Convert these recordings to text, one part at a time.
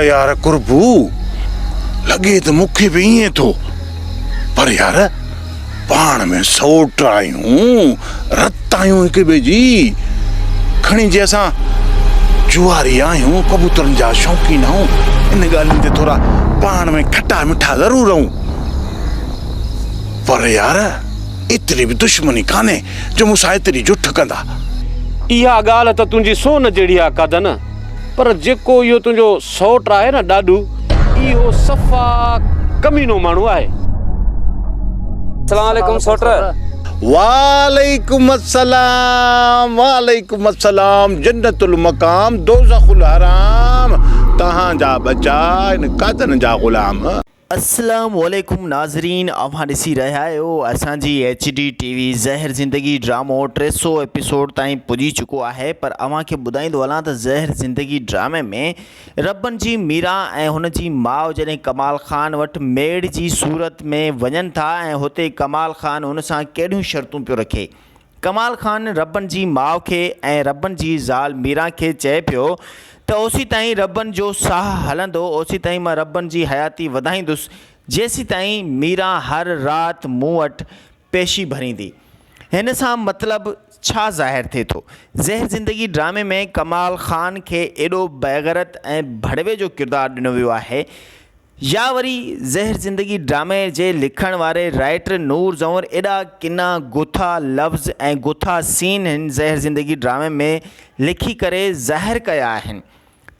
يار قربو، لڳي ته مون کي به ائين ٿو، پر يار پاڻ ۾ سئوٽ آهيون، رت آهيون هڪ ٻئي جي. کڻي جي اسان جواري آهيون، ڪبوترن جا شوقين آهيون، ان ڳالهين تي ٿورا پاڻ ۾ کٽا مٺا ضرور رهون، پر يار ايتري به دشمني ڪانهي جو مون سان ايتري جٺ ڪندا. اها ڳالهه ته تنهنجي سون جهڙي آ قادن، پر جيڪو اهو تنهنجو سئوٽ آهي نه ڏاڏو، اهو صفا ڪمينو ماڻهو آهي. السلام عليڪم سئوٽ. وعليڪم السلام وعليڪم السلام جنت المقام دوزخ الحرام توهان جا ٻچا ان قادن جا غلام. السلام عليڪم ناظرين اوهان ڏسي رهيا آهيو اسان جي ايڇ ڊي ٽي وي زهر زندگي ڊرامو 300 ايپيسوڊ تائين پڄي چڪو آهي پر اوهان کي ٻڌائيندو هلان ته زهر زندگي ڊرامي ۾ ربن جي ميرا ۽ هن جي ماء جڏهن ڪمال خان وٽ ميڙ جي صورت ۾ وڃن ٿا ۽ هتي ڪمال خان هن سان ڪهڙيون شرطون پيو رکي ڪمال خان ربن جي ماء کي ۽ ربن جي زال ميران کي چئي پيو ته اوسيتائين ربن جو ساهه هلندو اوسيتائين مان ربن جي حياتي وڌائيندس جيسيتائين ميران هر رات مون وٽ پيشي ڀريندي. هن سان مطلب ڇا ظاهر ٿئي ٿو؟ زهر زندگي ڊرامي ۾ ڪمال خان کي ايڏو بيغيرت ۽ ڀڙوي جو ڪردار ڏنو ويو آهي يا وري زهر زندگي ڊرامي جي لکڻ واري رائيٽر نور زنور ايڏا ڪنا گٿا لفظ ۽ گٿا سين هن زهر زندگي ڊرامي ۾ لکي ڪري ظاهر ڪيا آهن.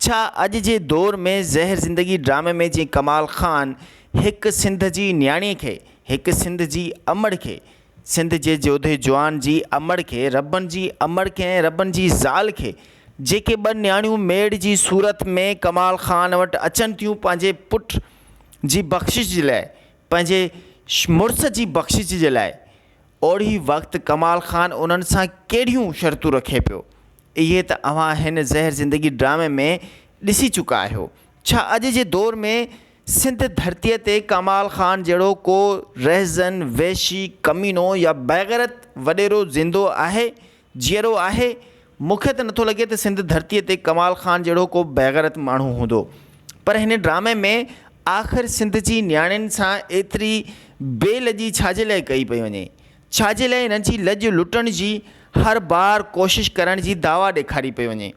ڇا اڄ جي دور ۾ زهر زندگي ڊرامي ۾ جيئن ڪمال خان هڪ سنڌ جي نياڻي کي هڪ سنڌ جي امڙ کي سنڌ جي جوڌي جوان جي امڙ کي، ربن جي امڙ کي ۽ ربن جي زال کي، جيڪي ٻه نياڻيون ميڙ جي صورت ۾ ڪمال خان وٽ اچن ٿيون پنهنجي پٽ جي بخشش جي لاء، پنهنجي مڙس جي بخشش جي لاء، اوڙي وقت ڪمال خان انهن سان ڪهڙيون شرطون رکي پيو، اهي ته اوهان هن زهر زندگي ڊرامي ۾ ڏسي چڪا آهيو. ڇا اڄ جي دور ۾ سنڌ ڌرتيء تي ڪمال خان جهڙو ڪو رهزن، وحشي، ڪمينو يا بيغيرت وڏيرو زندو آهي، جيئرو آهي؟ مون کي ته نٿو لڳي ته سنڌ ڌرتيء تي ڪمال خان جهڙو ڪو بيغيرت ماڻهو هوندو. پر هن ڊرامي ۾ آخر سنڌ جي نياڻين سان ايتري بي لڄي ڇا جي لاء ڪئي پئي وڃي؟ ڇا جي لاء هنن جي لڄ لٽڻ جي هر بار ڪوشش ڪرڻ جي دعويٰ ڏيکاري پئي وڃي؟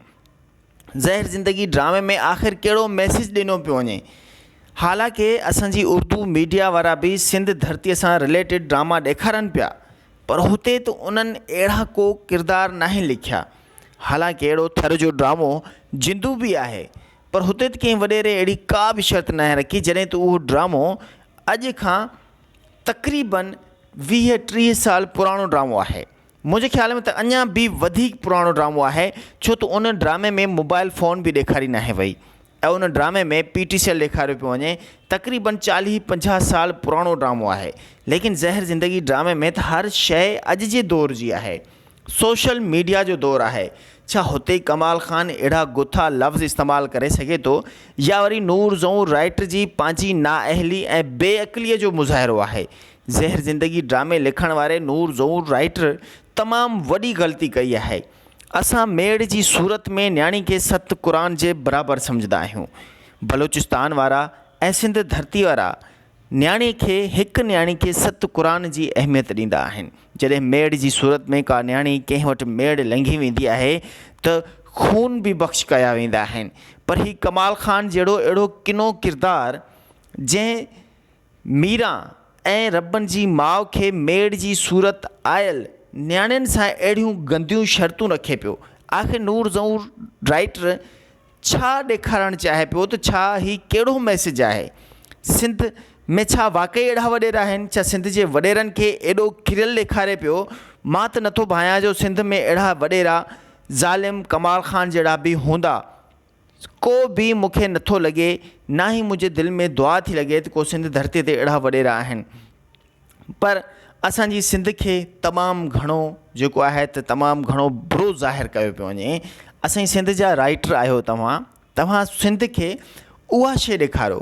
زهر زندگي ڊرامي ۾ آخر ڪهڙو ميسيج ڏنو پيو وڃي؟ حالانڪه اسان جي اردو ميڊيا وارا به سنڌ ڌرتي سان رليٽيڊ ڊراما ڏيکارن پيا پر هتي ته انهن اهڙا ڪو ڪردار ناهن لکيا حالانڪه اهڙو ٿر جو ڊرامو جندو به آهي پر هتي ته ڪنهن وڏيري اهڙي ڪا به شرط ناهي رکي جڏهن ته اهو ڊرامو اڄ کان تقريبن 20 30 سال پراڻو ڊرامو آهي منهنجي خيال ۾ ته اڃا به وڌيڪ پراڻو ڊرامو آهي ڇو ته ان ڊرامي ۾ موبائل فون به ڏيکاري ناهي وئي ۽ ان ڊرامي ۾ پي ٽي سي ايل ڏيکاريو پيو وڃي تقريبن چاليهه پنجاهه سال پراڻو ڊرامو آهي ليڪن زهر زندگي ڊرامي ۾ ته هر شيء اڄ جي دور جي آهي سوشل ميڊيا جو دور آهي ڇا هتي ڪمال خان اهڙا گٿا لفظ استعمال ڪري سگهي ٿو يا وري نور زئون رائيٽر جي پنهنجي نااهلي ۽ بي عقلي جو مظاهرو آهي زهر زندگي ڊرامي لکڻ واري نور زئون رائيٽر تمام وڏي غلطي ڪئي آهي. اسان ميڙ جي صورت ۾ نياڻي کي ست قرآن جي برابر سمجهندا آهيون. بلوچستان وارا ۽ سنڌ ڌرتي وارا نياڻي کي هڪ نياڻي کي ست قرآن جي اهميت ڏيندا آهن. جڏهن ميڙ جي صورت ۾ ڪا نياڻي ڪنهن وٽ ميڙ لنگهي ويندي آهي ته خون به بخش ڪيا ويندا آهن. پر هي ڪمال خان جهڙو اهڙو ڪنو ڪردار جنهن ميران ۽ ربن جي ماء کي ميڙ جي صورت آيل نياڻين سان اهڙيون گنديون شرطون رکي پيو. آخر نور زئون رائيٽر ڇا ڏيکارڻ چاهي پيو ته ڇا هي ڪهڙو ميسيج آهي؟ سنڌ ۾ ڇا واقعي اهڙا وڏيرا آهن؟ ڇا سنڌ جي وڏيرن کي ايڏو ڪريل ڏيکاري پيو؟ مان ته نٿو ڀانيان جو سنڌ ۾ اهڙا وڏيرا ظالم ڪمال خان جهڙا به هوندا. ڪو به مون کي نٿو لڳي، نه ئي منهنجي دل ۾ دعا ٿي لڳي ته ڪو سنڌ ڌرتي تي اهڙا وڏيرا آهن. پر اسان جي سنڌ کي تمام گهڻو جيڪو آهي ته تمام گهڻو برو ظاهر ڪيو پيو وڃي. اسان جي سنڌ جا رائيٽر آهيو توهان، توهان سنڌ کي اها شيء ڏيکاريو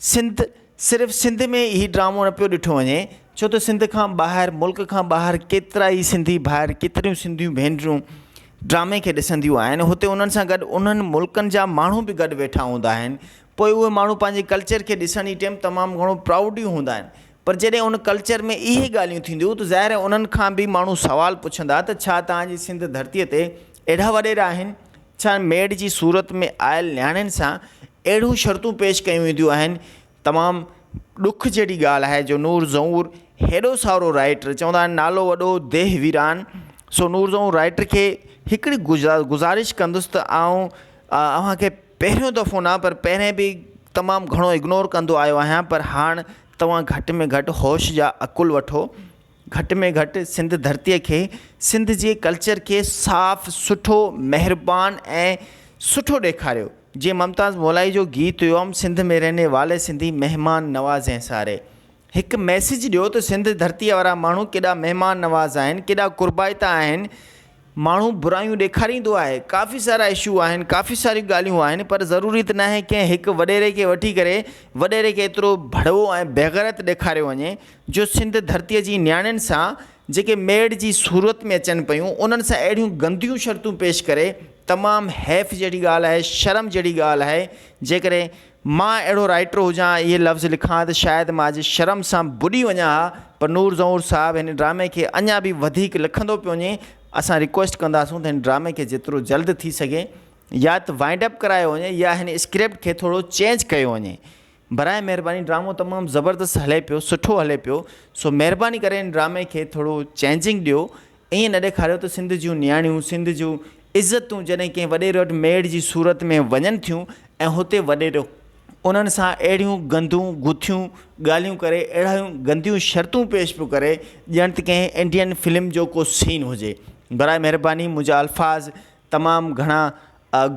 سنڌ صرف سنڌ ۾ هي ڊرامو نه پيو ڏٺو وڃي ڇو ته سنڌ کان ٻاهر ملڪ کان ٻاهر ڪيترا ئي سنڌي ڀائر ڪيتريون سنڌيون ڀينرون ڊرامي کي ڏسنديون آهن هتي انهن سان گڏ انهن ملڪن جا ماڻهو به گڏ ويٺا هوندا آهن پوء پوء اهي ماڻهو پنهنجي ڪلچر کي ڏسڻ جي ٽيم تمام گهڻو پرائوڊ ئي هوندا آهن پر جڏهن ان ڪلچر ۾ اهي ڳالهيون ٿينديون ته ظاهر آهي انهن کان به ماڻهو سوال پڇندا ته ڇا توهان جي سنڌ ڌرتيء تي اهڙا وڏيرا آهن؟ ڇا ميڙ جي صورت ۾ آيل نياڻين سان اهڙيون شرطون پيش ڪيون وينديون آهن؟ تمام ڏک جهڙي ڳالهه آهي جو نور زئور هيڏو سارو رائيٽر چوندا آهن نالو وڏو ديهه ويران سو نور زئور رائيٽر کي هڪڙي گذارش ڪندس ته آئون اوهان کي پهريون دفعو نه پر پهرين به تمام گهڻو اگنور ڪندو آيو آهيان پر هاڻ توهان گهٽ ۾ گهٽ هوش جا عقل وٺو گهٽ ۾ گهٽ سنڌ ڌرتيء کي سنڌ جي ڪلچر کي صاف سٺو مهربان ۽ سٺو ڏيکاريو جيئن ممتاز مولائي جو گيت هيو هم سنڌ ۾ رهني والي سنڌي مهمان نواز هين ساري هڪ ميسيج ڏيو ته سنڌ ڌرتيء وارا ماڻهو ڪيڏا مهمان نواز آهن ڪيڏا قربائتا آهن ماڻهو برايون ڏيکاريندو آهي، ڪافي سارا اشو آهن، ڪافي ساريون ڳالهيون آهن پر ضروري ته ناهي ڪنهن هڪ وڏيري کي وٺي ڪري وڏيري کي ايترو ڀڙوو ۽ بيغيرت ڏيکاريو وڃي جو سنڌ ڌرتيء جي نياڻين سان جيڪي ميڙ جي صورت ۾ اچن پيون انهن سان اهڙيون گنديون شرطون پيش ڪري تمام حيف جهڙي ڳالهه آهي شرم جهڙي ڳالهه آهي جيڪڏهن مان اهڙو رائيٽر هجان ها اهي لفظ لکان ها ته شايد مان اڄ شرم سان ٻڏي وڃان ها پر نور زئور صاحب هن ڊرامي کي اڃا به وڌيڪ لکندو پيو وڃي اسان ريڪويسٽ ڪنداسون ته هن ڊرامي کي جيترو جلد ٿي سگهي يا ته وائنڊ اپ ڪرايو وڃي يا هن اسڪرپٽ کي ٿورو چينج ڪيو وڃي براء مهرباني ڊرامو تمام زبردست هلي پيو سٺو هلي پيو سو مهرباني ڪري هن ڊرامي کي ٿورو چينجنگ ڏيو ائين نه ڏيکاريو ته سنڌ جون نياڻيون، سنڌ جون عزتون جڏهن ڪنهن وڏيري وٽ ميڙ جي صورت ۾ وڃن ٿيون ۽ هتي وڏيرو انهن سان اهڙيون گندون گٿيون ڳالهيون ڪري اهڙيون گنديون شرطون پيش پيو ڪري ڄڻ ته ڪنهن انڊين فلم جو ڪو سين هجي. براء مهرباني منهنجا الفاظ تمام گهڻا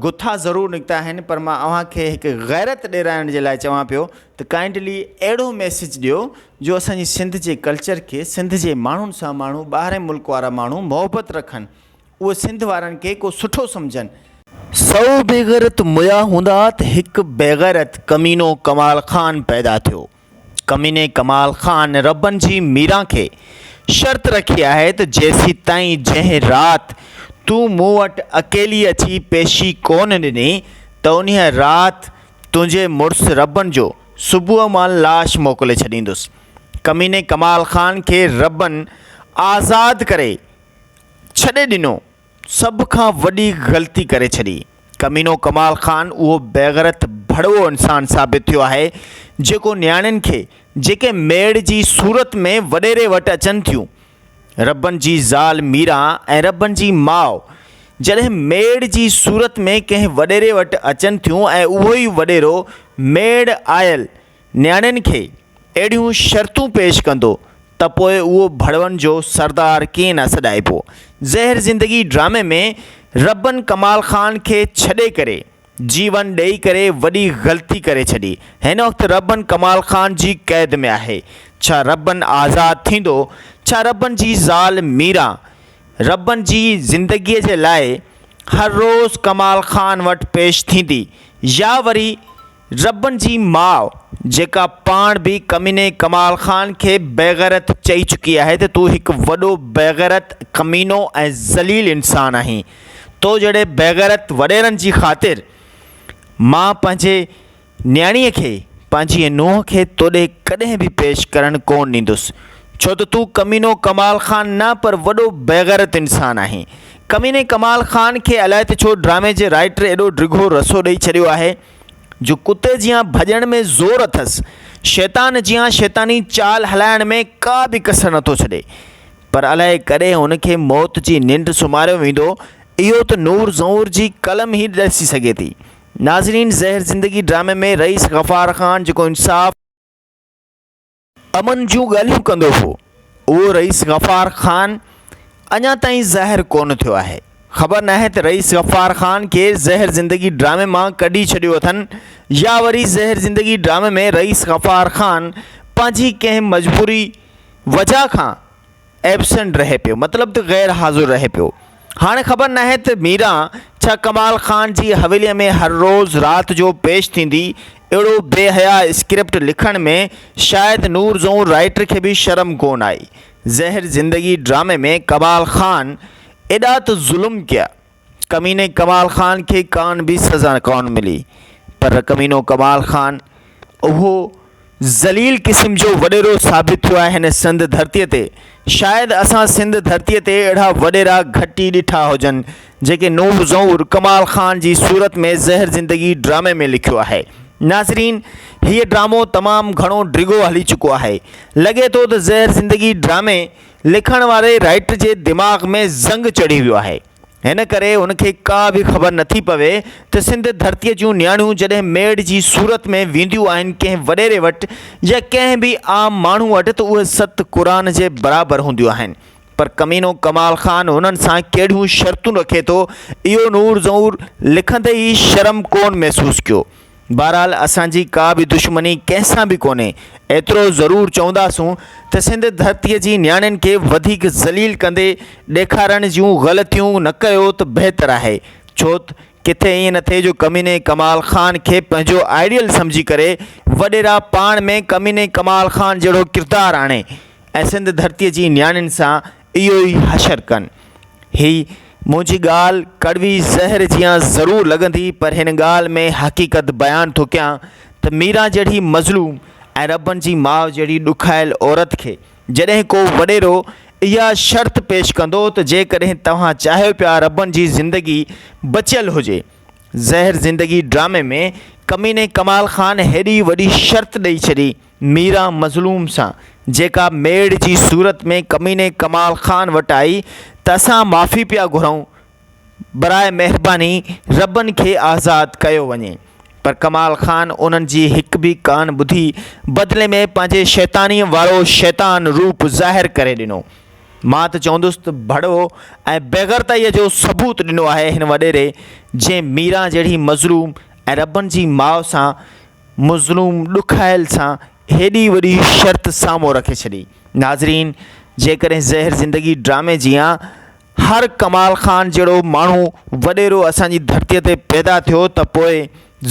گٿا ضرور نڪتا آهن پر مان اوهان کي هڪ غيرت ڏيرائڻ جي لاء چوان پيو ته ڪائنڊلي اهڙو ميسيج ڏيو جو اسان جي سنڌ جي ڪلچر کي سنڌ جي ماڻهن سان ماڻهو ٻاهرين ملڪ وارا ماڻهو محبت رکن اهي سنڌ وارن کي ڪو سٺو سمجهن. سئو بيغيرت ميا هوندا ته هڪ بيغيرت ڪمينو ڪمال خان پيدا ٿيو. ڪميني ڪمال خان ربن جي ميران کي شرط رکي آهي ته جيسيتائين جنهن رات تون مون وٽ اڪيلي اچي پيشي ڪونه ڏني ته انهيء رات تنهنجي مڙس ربن جو صبح مان لاش موڪلي ڇڏيندس. ڪميني ڪمال خان کي ربن آزاد ڪري ڇڏي ڏنو. سڀ کان وڏي غلطي ڪري ڇڏي. ڪمينو ڪمال خان اهو بيغيرت ڀڙوو انسان ثابت ٿيو آهي جيڪو نياڻين کي جيڪي ميڙ جي صورت ۾ وڏيري وٽ اچن ٿيون ربن جي زال ميران ۽ ربن جي ماء جڏهن ميڙ جي صورت ۾ ڪنهن وڏيري وٽ اچن ٿيون ۽ اهو ئي وڏيرو ميڙ آيل نياڻين کي اهڙيون شرطون پيش ڪندو ته پوء اهو ڀڙون جو سردار ڪيئن نه سڏائبو. زهر زندگي ڊرامي ۾ ربن ڪمال خان کي ڇڏي ڪري جيون ڏئي ڪري وڏي غلطي ڪري ڇڏي. هن وقت ربن ڪمال خان جي قيد ۾ آهي. ڇا ربن آزاد ٿيندو؟ ڇا ربن جي زال ميران ربن جي زندگي جي لاء هر روز ڪمال خان وٽ پيش ٿيندي يا وري ربن جي ماء جيڪا پاڻ به ڪميني ڪمال خان کي بيغيرت چئي چڪي آهي ته تون هڪ وڏو بيغيرت، ڪمينو ۽ ذليل انسان آهين. تو جهڙي بيغيرت وڏيرن جي خاطر مان پنهنجي نياڻيء کي، پنهنجيء نونهن کي توڏي ڪڏهن به پيش ڪرڻ ڪونه ڏيندس. ڇو ته تون ڪمينو ڪمال خان نه پر وڏو بيغيرت انسان آهين. ڪميني ڪمال خان کي الائي ته ڇو ڊرامي جي رائيٽر ايڏو ڊگهو رسو ڏئي ڇڏيو آهي. جو ڪتي جيان ڀڄڻ ۾ زور اٿس، شيطان جيان شيطاني چال هلائڻ ۾ ڪا به ڪسر نٿو ڇڏي. پر الائي ڪڏهن هن کي موت جي ننڊ سمهاريو ويندو، اهو ته نور زئور جي قلم ئي ڏسي سگهي ٿي. ناظرين زهر زندگي ڊرامي ۾ رئيس غفار خان جيڪو انصاف، امن جون ڳالهيون ڪندو هو، اهو رئيس غفار خان اڃا تائين ظاهر ڪونه ٿيو آهي. خبر ناهي ته رئيس غفار خان کي زهر زندگي ڊرامي مان ڪڍي ڇڏيو اٿن يا وري زهر زندگي ڊرامي ۾ رئيس غفار خان پنهنجي ڪنهن مجبوري وجهه کان ايبسنٽ رهي پيو مطلب ته غير حاضر رهي پيو. هاڻي خبر ناهي ته ميران ڇا ڪمال خان جي حويليء ۾ هر روز رات جو پيش ٿيندي. اهڙو بي حياء اسڪرپٽ لکڻ ۾ شايد نور زئون رائيٽر کي به شرم ڪونه آئي. زهر زندگي ڊرامي ۾ ڪمال خان ايڏا ته ظلم ڪيا. ڪميني ڪمال خان کي ڪان به سزا ڪونه ملي. پر ڪمينو ڪمال خان اهو ذليل قسم جو وڏيرو ثابت ٿيو آهي هن سنڌ ڌرتيء تي. شايد اسان سنڌ ڌرتيء تي اهڙا وڏيرا گهٽ ئي ڏٺا هجن، جيڪي نور زئور ڪمال خان جي صورت ۾ زهر زندگي ڊرامي ۾ لکيو آهي. ناظرين هيء ڊرامو تمام گهڻو ڊگهو هلي چڪو آهي. لڳي ٿو ته زهر زندگي ڊرامي لکڻ واري رائيٽر جي دماغ ۾ زنگ چڙهي ويو آهي. هن ڪري هن کي ڪا به خبر نٿي پوي ته سنڌ ڌرتيء جون نياڻيون جڏهن ميڙ جي صورت ۾ وينديون آهن ڪنهن وڏيري وٽ يا ڪنهن به عام ماڻهو وٽ ته اهي ست قرآن جي برابر هونديون آهن پر ڪمينو ڪمال خان هنن سان ڪهڙيون شرطون رکي ٿو اهو نور زئور لکندي ئي شرم ڪونه محسوس ڪيو. بهرحال اسان جي ڪا به دشمني ڪنهن سان به ڪونهي، ايترو ضرور چونداسون ته سنڌ ڌرتيء جي نياڻين کي وڌيڪ ذليل ڪندي ڏيکارڻ جون غلطيون نه ڪيو ته بهتر آهي، ڇو ته ڪٿي ائين نه ٿئي جو ڪميني ڪمال خان کي پنهنجو آئيڊيل سمجهي ڪري وڏيرا پاڻ ۾ ڪميني ڪمال خان جهڙو ڪردار آڻي ۽ سنڌ ڌرتيء جي نياڻين سان اهو ئي حشر ڪن. هي منهنجي ڳالهه ڪڙوي زهر جيان ضرور لڳندي پر هن ڳالهه ۾ حقيقت بيان ٿو ڪيان ته ميران جهڙي مظلوم ۽ ربن جي ماء جهڙي ڏکايل عورت کي جڏهن ڪو وڏيرو اها شرط پيش ڪندو ته جيڪڏهن توهان چاهيو پيا ربن جي زندگي بچيل هجي زهر زندگي ڊرامي ۾ ڪميني ڪمال خان هيڏي وڏي شرط ڏئي ڇڏي ميران مظلوم سان جيڪا ميڙ جي صورت ۾ ڪميني ڪمال خان وٽ آئي ته اسان معافي پيا گهرون براء مهرباني ربن کي آزاد ڪيو وڃي پر ڪمال خان انهن جي هڪ به ڪان ٻڌي بدلي ۾ پنهنجي شيطانيء وارو شيطان روپ ظاهر ڪري ڏنو. مان ته چوندس ته ڀڙوو ۽ بيغرتائيء جو ثبوت ڏنو آهي هن وڏيري جنهن ميران جهڙي مظلوم ۽ ربن جي ماء سان مظلوم ڏکايل سان هيڏي وڏي شرط سامهون رکي ڇڏي. ناظرين جيڪڏهن زهر زندگي ڊرامي جيان هر ڪمال خان جهڙو ماڻهو وڏيرو اسان جي ڌرتي تي پيدا ٿيو ته پوء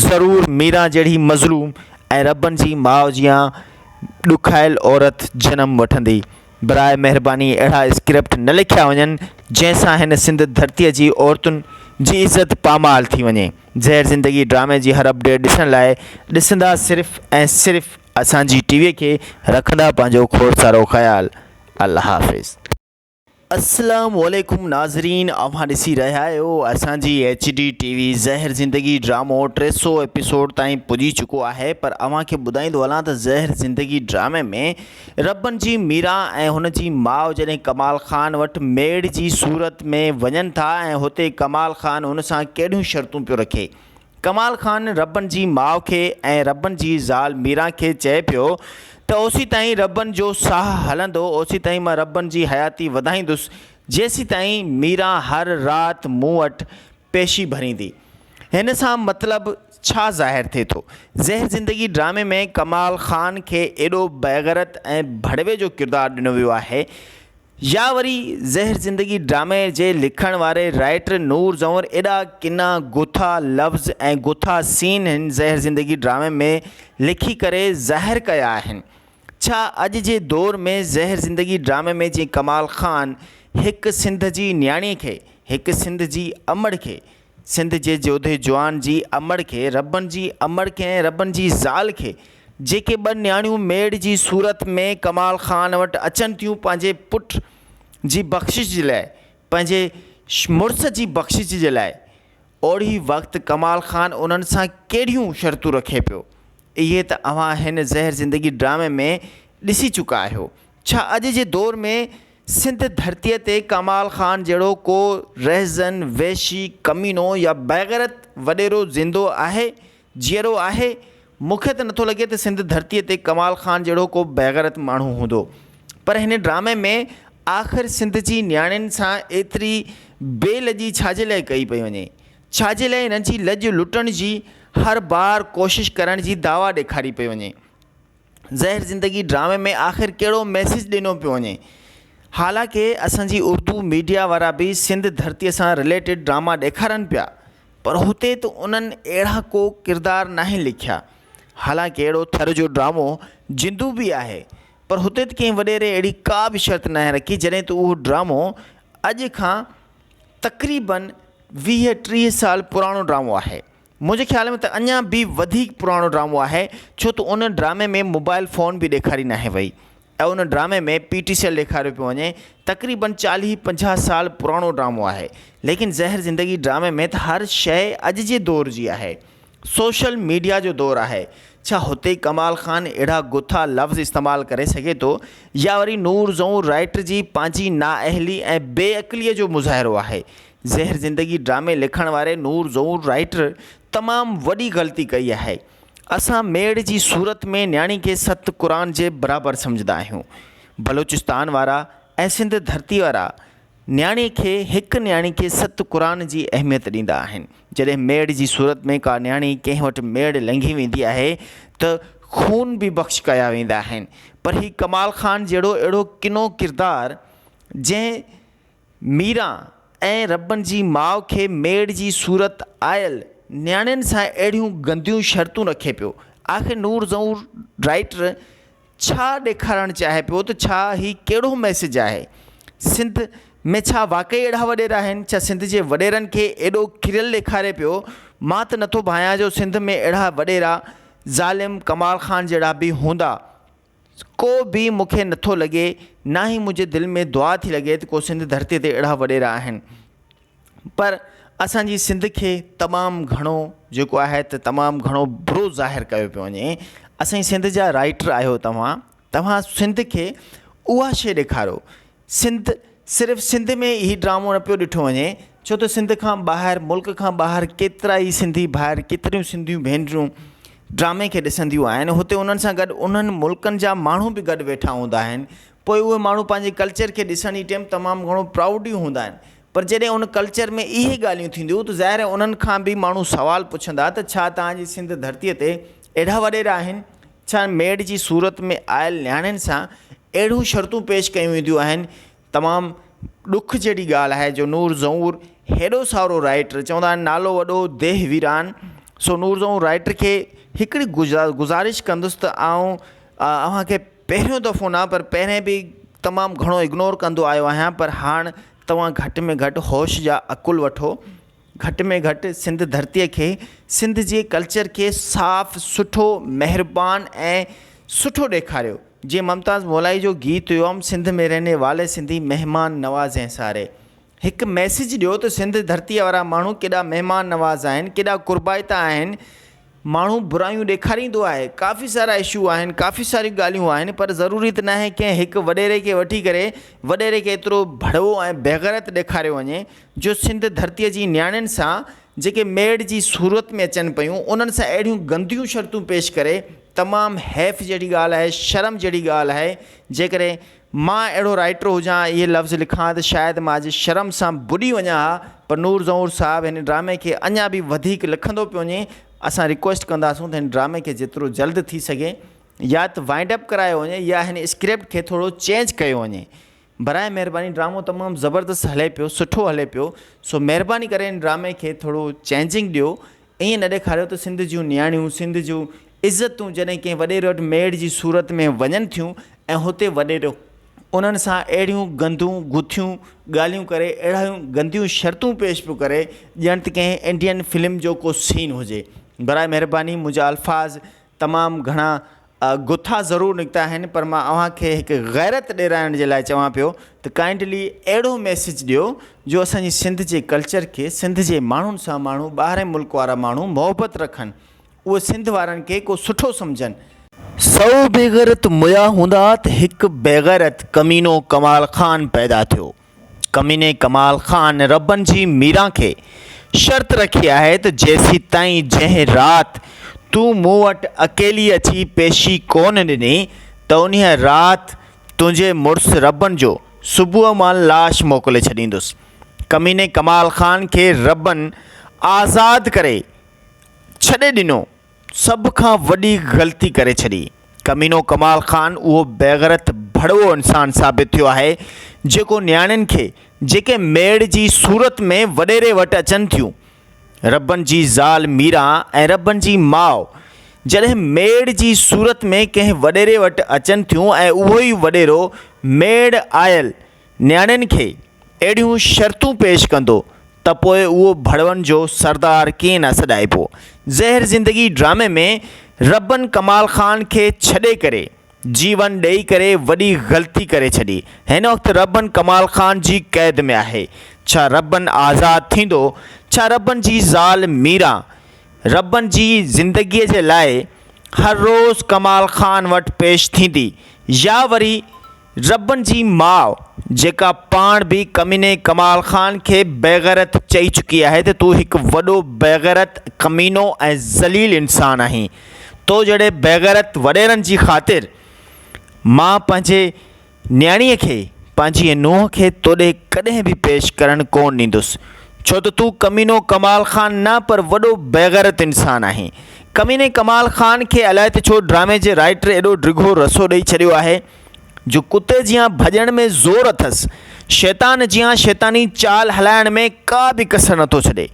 ضرور ميران جهڙي مظلوم ۽ ربن جي ماء جيان ڏکايل عورت جنم وٺندي. براء مهرباني اهڙا اسڪرپٽ نه لکيا وڃن جنهن سان هن سنڌ ڌرتي جي عورتن جي عزت پامال ٿي وڃي. زهر زندگي ڊرامي جي هر اپڊيٽ ڏسڻ لاء ڏسندا صرف ۽ صرف اسان جي ٽي وي کي رکندا پنهنجو کوڙ سارو خيال الله حافظ. اسلام عليڪم ناظرين اوهان ڏسي رهيا آهيو اسان جي ايڇ ڊي ٽي وي زهر زندگي ڊرامو 300 ايپيسوڊ تائين پڄي چڪو آهي پر اوهان کي ٻڌائيندو هلان ته زهر زندگي ڊرامي ۾ ربن جي ميران ۽ هن جي ماء جڏهن ڪمال خان وٽ ميڙ جي صورت ۾ وڃن ٿا ۽ هتي ڪمال خان هن سان ڪهڙيون شرطون پيو رکي. ڪمال خان ربن جي ماء کي ۽ ربن جي زال ميران کي چئي پيو ته اوسيتائين ربن جو ساهه هلندو اوسيتائين مان ربن جي حياتي وڌائيندس جيسيتائين ميران هر رات مون وٽ پيشي ڀريندي. هن سان مطلب ڇا ظاهر ٿئي ٿو؟ زهر زندگي ڊرامي ۾ ڪمال خان کي ايڏو بيغيرت ۽ ڀڙوي جو ڪردار ڏنو ويو آهي يا وري زهر زندگي ڊرامي جي لکڻ واري رائيٽر نور زئور ايڏا ڪنا گٿا لفظ ۽ گٿا سين هن زهر زندگي ڊرامي ۾ لکي ڪري ظاهر ڪيا آهن. ڇا اڄ جي دور ۾ زهر زندگي ڊرامي ۾ جيئن ڪمال خان هڪ سنڌ جي نياڻي کي هڪ سنڌ جي امڙ کي سنڌ جي جوڌي جوان جي امڙ کي ربن جي امڙ کي ۽ ربن جي زال کي جيڪي ٻه نياڻيون ميڙ جي صورت ۾ ڪمال خان وٽ اچن ٿيون پنهنجي پٽ جي بخشش جي لاء پنهنجي مڙس جي بخشش جي لاء اوڙي وقت ڪمال خان انهن سان ڪهڙيون شرطون رکي پيو اهي ته اوهان هن زهر زندگي ڊرامي ۾ ڏسي چڪا آهيو. ڇا اڄ جي دور ۾ سنڌ ڌرتيء تي ڪمال خان جهڙو ڪو رهزن، وحشي، ڪمينو يا بيغيرت وڏيرو زندو آهي، جيئرو آهي؟ مون کي ته نٿو لڳي ته سنڌ ڌرتيء تي ڪمال خان جهڙو ڪو بيغيرت ماڻهو هوندو. پر هن ڊرامي ۾ آخر سنڌ جي نياڻين سان ايتري بي لڄي ڇا جي لاء ڪئي پئي وڃي؟ ڇا جي لاء هنن جي لڄ لٽڻ جي هر بار ڪوشش ڪرڻ جي دعويٰ ڏيکاري پئي وڃي؟ زهر زندگي ڊرامي ۾ آخر ڪهڙو ميسيج ڏنو پيو وڃي حالانڪه اسان جي اردو ميڊيا وارا به سنڌ ڌرتي سان رليٽيڊ ڊراما ڏيکارن پيا پر هتي ته انهن اهڙا ڪو ڪردار ناهن لکيا حالانڪه اهڙو ٿر جو ڊرامو جندو به آهي پر هتي ته ڪنهن وڏيري اهڙي ڪا به شرط ناهي رکي جڏهن ته اهو ڊرامو اڄ کان تقريبن 20 30 سال پراڻو ڊرامو آهي. منهنجي خيال ۾ ته اڃا به وڌيڪ پراڻو ڊرامو آهي ڇو ته ان ڊرامي ۾ موبائل فون به ڏيکاري ناهي وئي ۽ ان ڊرامي ۾ پي ٽي سي ايل ڏيکاريو پيو وڃي تقريبن چاليهه پنجاهه سال پراڻو ڊرامو آهي ليڪن زهر زندگي ڊرامي ۾ ته هر شيء اڄ جي دور جي آهي سوشل ميڊيا جو دور آهي ڇا هتي ڪمال خان اهڙا گٿا لفظ استعمال ڪري سگهي ٿو يا وري نور زئون رائيٽر جي پنهنجي نااهلي ۽ بي عقلي جو مظاهرو آهي زهر زندگي ڊرامي لکڻ واري نور زئون رائيٽر تمام وڏي غلطي ڪئي آهي اسان ميڙ جي صورت ۾ نياڻي کي ست قرآن جي برابر سمجهندا آهيون بلوچستان وارا ۽ سنڌ ڌرتي وارا نياڻي کي هڪ نياڻي کي ست قرآن جي اهميت ڏيندا آهن. جڏهن ميڙ جي صورت ۾ ڪا نياڻي ڪنهن وٽ ميڙ لنگهي ويندي آهي ته خون به بخش ڪيا ويندا آهن پر هي ڪمال خان جهڙو اهڙو ڪنو ڪردار جنهن ميران ۽ ربن جي ماء کي ميڙ جي صورت آيل نياڻين سان اهڙيون گنديون شرطون رکي پيو آخر نور زئور رائيٽر ڇا ڏيکارڻ چاهي پيو ته ڇا هي ڪهڙو ميسيج آهي؟ سنڌ ۾ ڇا واقعي اهڙا وڏيرا آهن؟ ڇا سنڌ جي وڏيرن کي ايڏو ڪريل ڏيکاري پيو؟ مان ته نٿو ڀانيان جو سنڌ ۾ اهڙا وڏيرا ظالم ڪمال خان جهڙا به هوندا. ڪو به مون کي نٿو لڳي نه ئي منهنجي دل ۾ دعا ٿي لڳي ته ڪو سنڌ ڌرتي تي اهڙا وڏيرا آهن. پر اسان جي سنڌ کي تمام گهڻو جيڪو آهي ته تمام گهڻو برو ظاهر ڪيو پيو وڃي اسان جي سنڌ جا رائيٽر آهيو توهان توهان سنڌ کي اها شيء ڏيکاريو سنڌ صرف سنڌ ۾ هي ڊرامو نه پيو ڏٺو وڃي ڇو ته سنڌ کان ٻاهر ملڪ کان ٻاهر ڪيترا ئي سنڌي ڀائر ڪيتريون سنڌيون ڀينرون ڊرامي کي ڏسنديون آهن هتي انهن سان گڏ انهن ملڪن جا ماڻهو به گڏ ويٺا هوندا آهن پوء اهي ماڻهو پنهنجي ڪلچر کي ڏسڻ جي ٽيم تمام گهڻو پرائوڊ ئي هوندا آهن پر جڏهن ان ڪلچر ۾ اهي ڳالهيون ٿينديون ته ظاهر آهي انهن کان به ماڻهو سوال پڇندا ته ڇا توهان جي سنڌ ڌرتيء تي اهڙا وڏيرا آهن؟ ڇا ميڙ جي صورت ۾ آيل نياڻين سان اهڙيون شرطون پيش ڪيون وينديون آهن؟ تمام ڏک جهڙي ڳالهه آهي جو نور زئور هيڏو سارو رائيٽر چوندا آهن نالو وڏو ديهه ويران سو نور زئور رائيٽر کي هڪڙي گذارش ڪندس ته آئون اوهان کي پهريون دفعو نه پر پهرين به تمام گهڻو اگنور ڪندو آيو آهيان پر هاڻ توهان گهٽ ۾ گهٽ هوش جا عقل وٺو گهٽ ۾ گهٽ سنڌ ڌرتيء کي سنڌ جي ڪلچر کي صاف سٺو مهربان ۽ سٺو ڏيکاريو جيئن ممتاز مولائي جو گيت هيو هم سنڌ ۾ رهني والي سنڌي مهمان نواز هين ساري هڪ ميسيج ڏيو ته سنڌ ڌرتيء وارا ماڻهو ڪيڏا مهمان نواز آهن ڪيڏا قربائتا آهن ماڻهو برايون ڏيکاريندو آهي، ڪافي سارا اشو آهن، ڪافي ساريون ڳالهيون آهن پر ضروري ته ناهي ڪنهن هڪ وڏيري کي وٺي ڪري وڏيري کي ايترو ڀڙوو ۽ بيغيرت ڏيکاريو وڃي جو سنڌ ڌرتيء جي نياڻين سان جيڪي ميڙ جي صورت ۾ اچن پيون انهن سان اهڙيون گنديون شرطون پيش ڪري تمام حيف جهڙي ڳالهه آهي شرم جهڙي ڳالهه آهي جيڪڏهن مان اهڙو رائيٽر هجان ها اهي لفظ لکان ها ته شايد مان اڄ شرم سان ٻڏي وڃان ها پر نور زئور صاحب هن ڊرامي کي اڃا به وڌيڪ لکندو پيو وڃي اسان ريڪويسٽ ڪنداسون ته هن ڊرامي کي جيترو جلد ٿي سگهي يا ته وائنڊ اپ ڪرايو وڃي يا هن اسڪرپٽ کي ٿورو چينج ڪيو وڃي براء مهرباني ڊرامو تمام زبردست هلي پيو سٺو هلي پيو سو مهرباني ڪري هن ڊرامي کي ٿورو چينجنگ ڏيو ائين نه ڏيکاريو ته سنڌ جون نياڻيون، سنڌ جون عزتون جڏهن ڪنهن وڏيري وٽ ميڙ جي صورت ۾ وڃن ٿيون ۽ هتي وڏيرو انهن سان اهڙيون گندون گٿيون ڳالهيون ڪري اهڙيون گنديون شرطون پيش پيو ڪري ڄڻ ته ڪنهن انڊين فلم جو ڪو سين هجي. براء مهرباني منهنجا الفاظ تمام گهڻا گٿا ضرور نڪتا آهن پر مان اوهان کي هڪ غيرت ڏيرائڻ جي لاء چوان پيو ته ڪائنڊلي اهڙو ميسيج ڏيو جو اسان جي سنڌ جي ڪلچر کي سنڌ جي ماڻهن سان ماڻهو ٻاهرين ملڪ وارا ماڻهو محبت رکن اهي سنڌ وارن کي ڪو سٺو سمجهن. سئو بيغيرت ميا هوندا ته هڪ بيغيرت ڪمينو ڪمال خان پيدا ٿيو. ڪميني ڪمال خان ربن جي ميران کي شرط رکي آهي ته جيسيتائين جنهن رات تون مون وٽ اڪيلي اچي پيشي ڪونه ڏني ته انهيء رات تنهنجي مڙس ربن جو صبح مان لاش موڪلي ڇڏيندس. ڪميني ڪمال خان کي ربن آزاد ڪري ڇڏي ڏنو. سڀ کان وڏي غلطي ڪري ڇڏي. ڪمينو ڪمال خان اهو بيغيرت ڀڙوو انسان ثابت ٿيو آهي جيڪو نياڻين کي جيڪي ميڙ جي صورت ۾ وڏيري وٽ اچن ٿيون ربن جي زال ميران ۽ ربن جي ماء جڏهن ميڙ جي صورت ۾ ڪنهن وڏيري وٽ اچن ٿيون ۽ اهو ئي وڏيرو ميڙ آيل نياڻين کي اهڙيون شرطون پيش ڪندو ته پوء اهو ڀڙون جو سردار ڪيئن نه سڏائبو. زهر زندگي ڊرامي ۾ ربن ڪمال خان کي ڇڏي ڪري جيون ڏئي ڪري وڏي غلطي ڪري ڇڏي. هن وقت ربن ڪمال خان جي قيد ۾ آهي. ڇا ربن آزاد ٿيندو؟ ڇا ربن جي زال ميران ربن جي زندگيء جي لاء هر روز ڪمال خان وٽ پيش ٿيندي يا وري ربن جي ماء جيڪا پاڻ به ڪميني ڪمال خان کي بيغيرت چئي چڪي آهي ته تون هڪ وڏو بيغيرت، ڪمينو ۽ ذليل انسان آهين، تو جهڙي بيغيرت وڏيرن جي خاطر مان پنهنجي نياڻيء کي، پنهنجيء نونهن کي توڏي ڪڏهن به پيش ڪرڻ ڪونه ڏيندس، ڇو ته تون ڪمينو ڪمال خان نه پر وڏو بيغيرت انسان آهين. ڪميني ڪمال خان کي الائي ته ڇو ڊرامي جي رائيٽر ايڏو ڊگهو رسو ڏئي ڇڏيو آهي، جو ڪتي جيان ڀڄڻ ۾ زور اٿس، شيطان جيان شيطاني چال هلائڻ ۾ ڪا به ڪسر نٿو ڇڏي.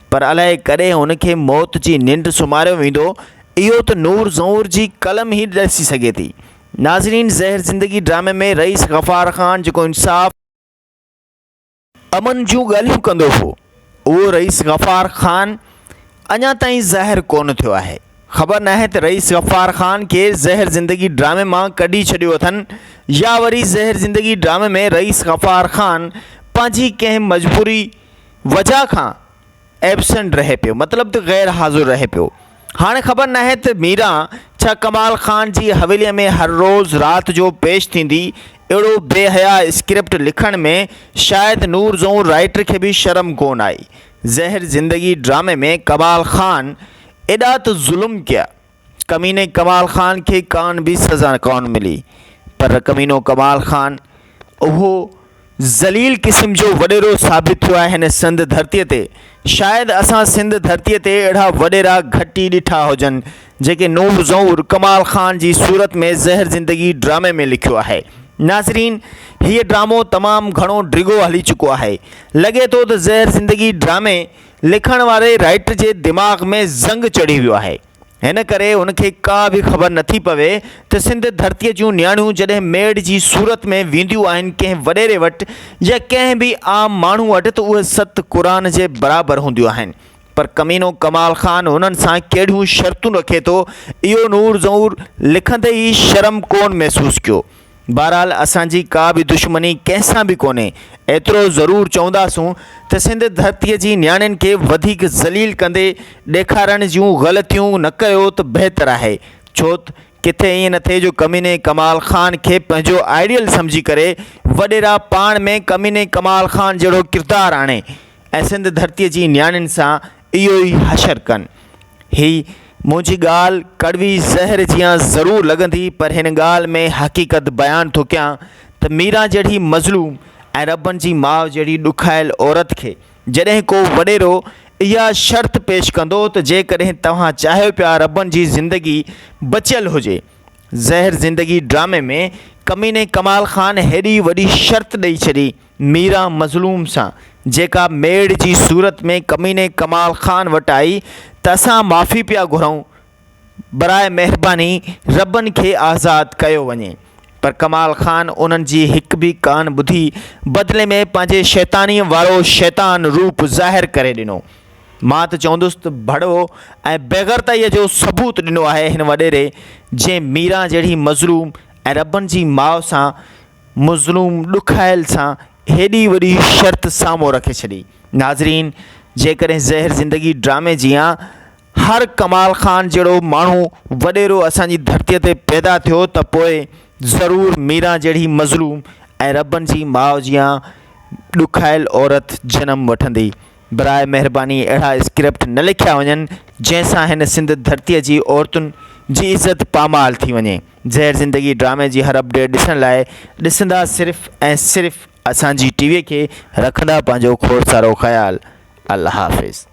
پر الائي ڪڏهن هن کي موت جي ننڊ سمهاريو ويندو، اهو ته نور زئور جي قلم ئي ڏسي سگهي ٿي. ناظرين زهر زندگي ڊرامي ۾ رئيس غفار خان جيڪو انصاف، امن جون ڳالهيون ڪندو هو، اهو رئيس غفار خان اڃا تائين ظاهر ڪونه ٿيو آهي. خبر ناهي ته رئيس غفار خان کي زهر زندگي ڊرامي مان ڪڍي ڇڏيو اٿن يا وري زهر زندگي ڊرامي ۾ رئيس غفار خان پنهنجي ڪنهن مجبوري وجهه کان ايبسنٽ رهي پيو مطلب ته غير حاضر رهي پيو. هاڻي خبر ناهي ته ميران ڇا ڪمال خان جي حويليء ۾ هر روز رات جو پيش ٿيندي. اهڙو بي حياء اسڪرپٽ لکڻ ۾ شايد نور زئون رائيٽر کي به شرم ڪونه آئي. زهر زندگي ڊرامي ۾ ڪمال خان ايڏا ته ظلم ڪيا. ڪميني ڪمال خان کي ڪان به سزا ڪون ملي پر ڪمينو ڪمال خان اهو ذليل قسم جو وڏيرو ثابت ٿيو آهي هن سنڌ ڌرتي تي شايد اسان سنڌ ڌرتي تي اهڙا وڏيرا گهٽ ئي ڏٺا هجن جيڪي نور زئور ڪمال خان جي صورت ۾ زهر زندگي ڊرامي ۾ لکيو آهي ناظرين هيء ڊرامو تمام گهڻو ڊگهو هلي چڪو آهي لڳي ٿو ته زهر زندگي ڊرامي لکڻ واري رائيٽر جي دماغ ۾ زنگ چڙهي ويو آهي. هن ڪري هن کي ڪا به خبر نٿي پوي ته سنڌ ڌرتيء جون نياڻيون جڏهن ميڙ جي صورت ۾ وينديون آهن ڪنهن وڏيري وٽ يا ڪنهن به عام ماڻهو وٽ ته اهي ست قرآن جي برابر هونديون آهن پر ڪمينو ڪمال خان هنن سان ڪهڙيون شرطون رکي ٿو اهو نور زئور لکندي ئي شرم ڪونه محسوس ڪيو. بهرحال اسان جي ڪا به دشمني ڪنهن سان به ڪونهي، ايترو ضرور چونداسون ته سنڌ ڌرتيء جي نياڻين کي وڌيڪ ذليل ڪندي ڏيکارڻ جون غلطيون نه ڪيو ته بهتر آهي، ڇو ته ڪٿي ائين نه ٿئي جو ڪميني ڪمال خان کي پنهنجو آئيڊيل سمجهي ڪري وڏيرا پاڻ ۾ ڪميني ڪمال خان جهڙو ڪردار آڻي ۽ سنڌ ڌرتيء جي نياڻين سان اهو ئي حشر ڪن. هي منهنجي ڳالهه ڪڙوي زهر جيان ضرور لڳندي پر هن ڳالهه ۾ حقيقت بيان ٿو ڪيان ته ميران جهڙي مظلوم ۽ ربن جي ماء جهڙي ڏکايل عورت کي جڏهن ڪو وڏيرو اها شرط پيش ڪندو ته جيڪڏهن توهان چاهيو پيا ربن جي زندگي بچيل هجي زهر زندگي ڊرامي ۾ ڪميني ڪمال خان هيڏي وڏي شرط ڏئي ڇڏي ميران مظلوم سان، جيڪا ميڙ جي صورت ۾ ڪميني ڪمال خان وٽ آئي ته اسان معافي پيا گهرون، براء مهرباني ربن کي آزاد ڪيو وڃي. پر ڪمال خان انهن جي هڪ به ڪانه ٻڌي، بدلي ۾ پنهنجي شيطانيء وارو شيطان روپ ظاهر ڪري ڏنو. مان ته چوندس ته ڀڙوو ۽ بيغرتائيء جو ثبوت ڏنو آهي هن وڏيري، جنهن ميران جهڙي مظلوم ۽ ربن جي ماء سان مظلوم ڏکايل سان هيڏي وڏي شرط سامهون رکي ڇڏي. ناظرين جيڪڏهن زهر زندگي ڊرامي جيان هر ڪمال خان جهڙو ماڻهو وڏيرو اسان جي ڌرتي تي پيدا ٿيو ته پوء ضرور ميران جهڙي مظلوم ۽ ربن جي ماء جيان ڏکايل عورت جنم وٺندي. براء مهرباني اهڙا اسڪرپٽ نه لکيا وڃن جنهن سان هن سنڌ ڌرتي جي عورتن جي عزت پامال ٿي وڃي. زهر زندگي ڊرامي جي هر اپڊيٽ ڏسڻ لاء ڏسندا صرف ۽ صرف اسان جي ٽي وي کي رکندا پنهنجو کوڙ سارو خيال الله حافظ.